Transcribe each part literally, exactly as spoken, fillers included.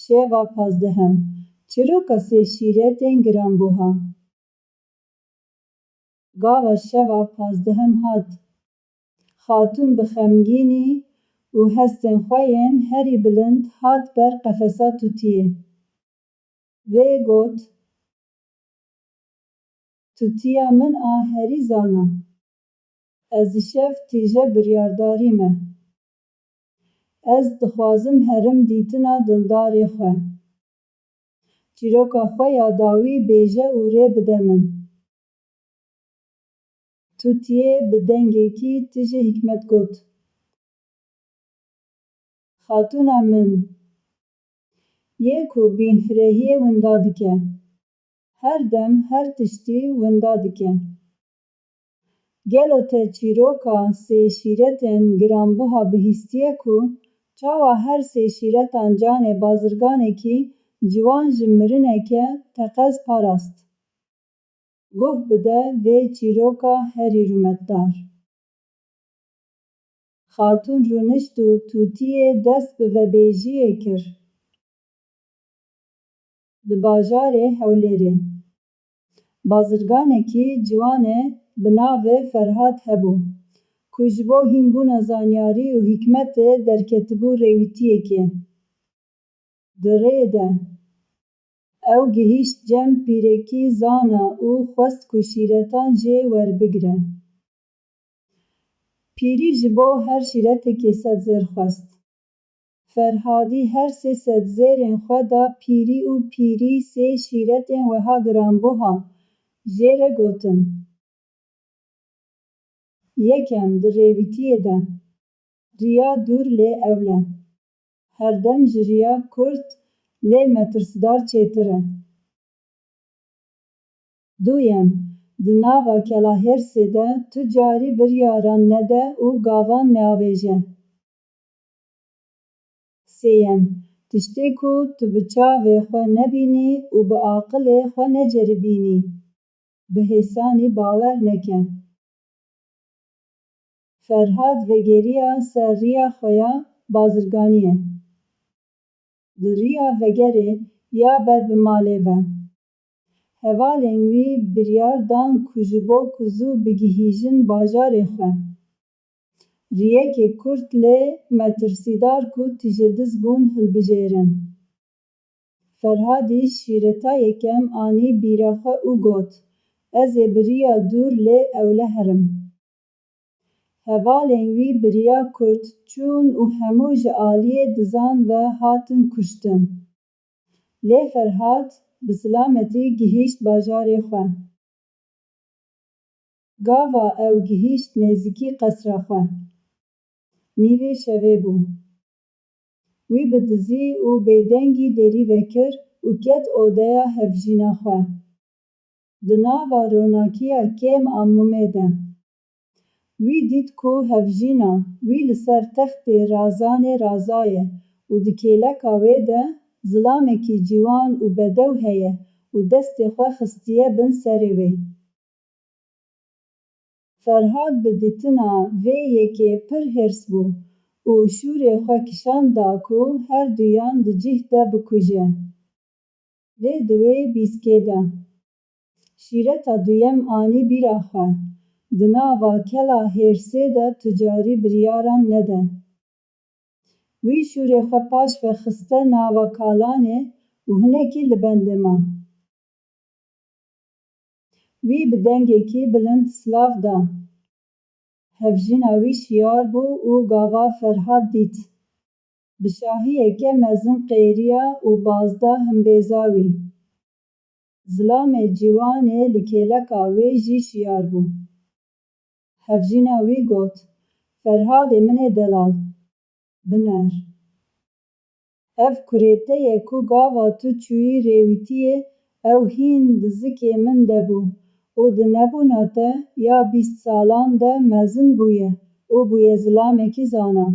Şeva pazdehim. Çîroka sê şîretên giranbuha. Gava şeva pazdehim hat. Xatûn bi xemgînî û hestên xwe yên herî bilind hat ber qefesa tutiyê. Wê got, "Tutiya min a herî zana. Ez îşev tîje biryardarî me. Ez dixwazim herim dîtina dildarê xwe. Çîroka xwe ya dawî bêje û rê bide min." Tutiyê bi dengekî tije hikmet got, "Xatûna min, yê ku bînfirehiyê winda dike, her dem her tiştî winda dike. Gelo te çîroka sê şîretên giranbuha bihîstiye ku çawa her sê şîretan canê bazirganekî ciwan ji mirineke teqez parast? Guh bide vê çîroka herî rûmetdar." Xatûn rûnişt û tutiyê dest bi vebêjiyê kir. Di bajarê Hewlêrê bazirganekî ciwanê bi navê Ferhat hebû, ku ji bo hînbûna zanyarî û hikmetê derketibû rêwîtiyekê. Di rê de ew gihîşt cem pîrekî zana û xwest ku şîretan jê werbigire. Pîrî ji bo her şîretekê sed zêr xwest. Ferhadî her sê sed zêrên xwe da pîrî û pîrî sê şîretên wiha giranbuha jê re gotin. Yekem, di rêwîtiyê de riya dûr lê ewle. Herdem ji riya kurt lê metirsdar çêtir e. Duyem, di nava kelahêrsê de tu carî biryaran nede û gavan neavêje. Sêyem, tiştê ku tu bi çavê xwe nebînî û bi aqilê xwe neceribînî, bi hêsanî bawer neke. Ferhad vegeriya ser riya xwe ya bazirganiyê. Di riya vegerê ya ber bi malê ve, hevalên wî biryar dan ku ji bo ku zû bigihîjin bajarê xwe, riyekê kurt lê metirsîdar ku tijediz bûn hilbijêrin. Ferhadî şîreta yekem anî bîra xwe û got, "Ez ê bi riya dûr lê ewle herim." Hevalên wî bi riya kurt çûn û hemû ji aliyê dizan ve hatin kuştin. Lê Ferhad bi silametî gihîşt bajarê xwe. Gava ew gihîşt nêzîkî qesra xwe, nîvê şevê bû. Wî bi dizî û bêdengî derî vekir û ket odeya hevjîna xwe. Di nava ronakiya kêm a mûmê de, wî dît ku hevjîna wî li ser textê razanê razaye û di kêleka wê de zilamekî ciwan û bedew heye û destê xwe xistiye bin serê wê. Ferhad bi dîtina vê yekê pir hêrs bû û şûrê xwe kişand da ku her duyan di cih de bikuje. Lê di wê bîskê de şîreta duyem anî bîra xwe, di nava kela hêrsê de tu carî biryaran nede. Wî şûrê xwe paş ve xiste nava kalanê û hinekî li bendê ma. Wî bi dengekî bilind silav da. Hevjîna wî şiyar bû û gava Ferhad dît. Bi şahiyeke mezin qêriya û baz da himbêza wî. Zilamê ciwanê li kêleka wê jî şiyar bû. Hevjîna wî got, "Ferhadê min ê delal, biner. Ev kurê te ye ku gava tu çûyî rêwîtiyê ew hîn di zikê min de bû û di nebûna te ya bîst salan de mezin bûye û bûye zilamekî zana."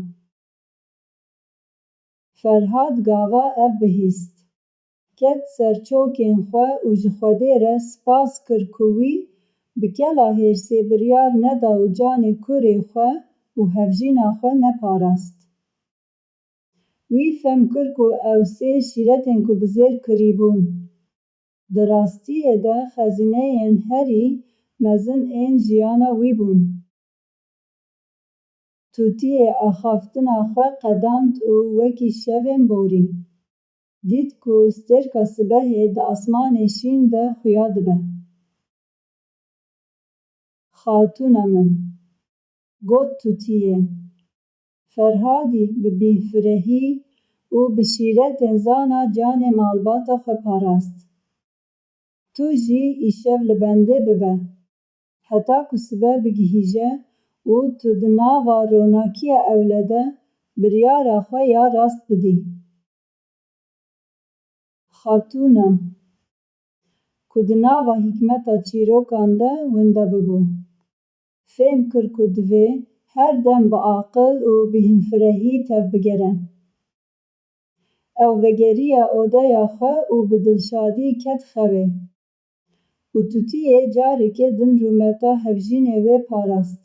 Ferhad gava ev bihîst. Ket ser çokên xwe û ji Xwedê re spas kir ku wî bi kela hêrsê biryar neda û canê kurê xwe û hevjîna xwe neparast. Wî fem kir ku ew sê şîretên ku bi zêr kirîbûn, di rastiyê de xezîneyên herî mezin ên jiyana wî bûn. Tûtiyê axaftina xwe qedand û wekî şevên borî, dît ku stêrka sibehê di asmanê şîn de xuya dibe. Xatûna min, got Tûtiyê. Ferhadî bi bîhfirehî û bi şîretên zana canê malbata xwe parast. Tu jî îşev li bendê bibe, heta ku sibe bigihîje û tu di nava ronakiya ewle de biryara xwe ya rast bidî. Xatûna, ku di nava hikmeta çîrokan de winda bibû, fêm kir ku divê her dem bi aqil û bi hînfirehî tevbigere. Ew vegeriya odeya xwe û bi dilşadî ket xewê. Û Tûtiyê carekê din rûmeta hevjînê wê parast.